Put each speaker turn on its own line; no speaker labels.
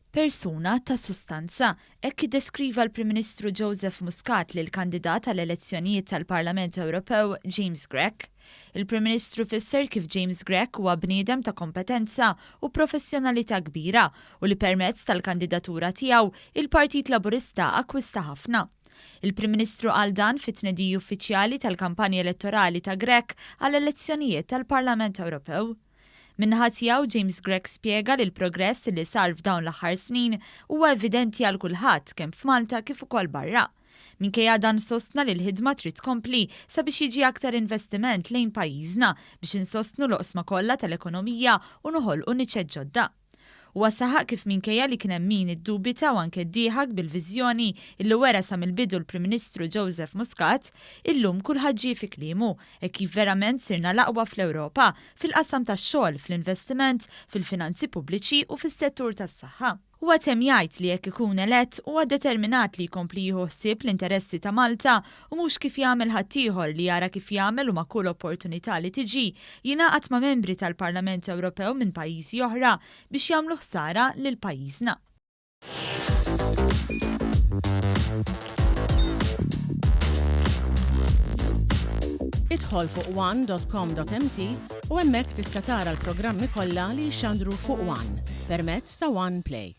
Persuna ta' sustanza, hekk iddeskriva l-Prim Ministru Joseph Muscat lill-kandidat għall-elezzjonijiet tal-Parlament Ewropew James Grech. Il-Prim Ministru fisser kif James Grech huwa bniedem ta' kompetenza u professjonalità kbira u li permezz tal-kandidatura tiegħu il-Partit Laburista akkwista ħafna. Il-Prim Ministru qal dan fit-tnediji uffiċjali tal-kampanja elettorali ta' Grech għall-elezzjonijiet tal-Parlament Ewropew. Min-naħa tiegħu, James Grech spjega li l-progress li sar f'dawn l-aħħar snin huwa evidenti għal kulħadd kemm f'Malta kif ukoll barra. Minkejja dan sostna li l-ħidma trid tkompli sabiex jiġi aktar investiment lejn pajjiżna biex insostnu l-oqsma kollha tal-ekonomija u noħolqu niċeċ ġodda. Huwa saħaq kif minkejja li kien hemm min iddubita u anke ddieħak bil-viżjoni illi wera sa mill-bidu l-Prim Ministru Joseph Muscat, illum kulħadd ġie fi kliemu, hekk kif verament sirna l-aqwa fl-Ewropa fil-qasam tax-xogħol, fl-investiment, fil-finanzi pubbliċi u fis-settur tas-saħħa. Huwa temm jgħid li jekk ikun elett huwa determinat li jkompli jieħu ħsieb l-interessi ta' Malta u mhux kif jagħmel ħaddieħor li jara kif jagħmel u ma' kull opportunità li tiġi, jingħaqad ma' membri tal-Parlament Ewropew minn pajjiżi oħra biex jagħmlu ħsara lil pajjiżna.
Idħol fuq one.com.mt u hemmhekk tista' tara l-programmi kollha li jixxandru fuq One permezz ta' One Play.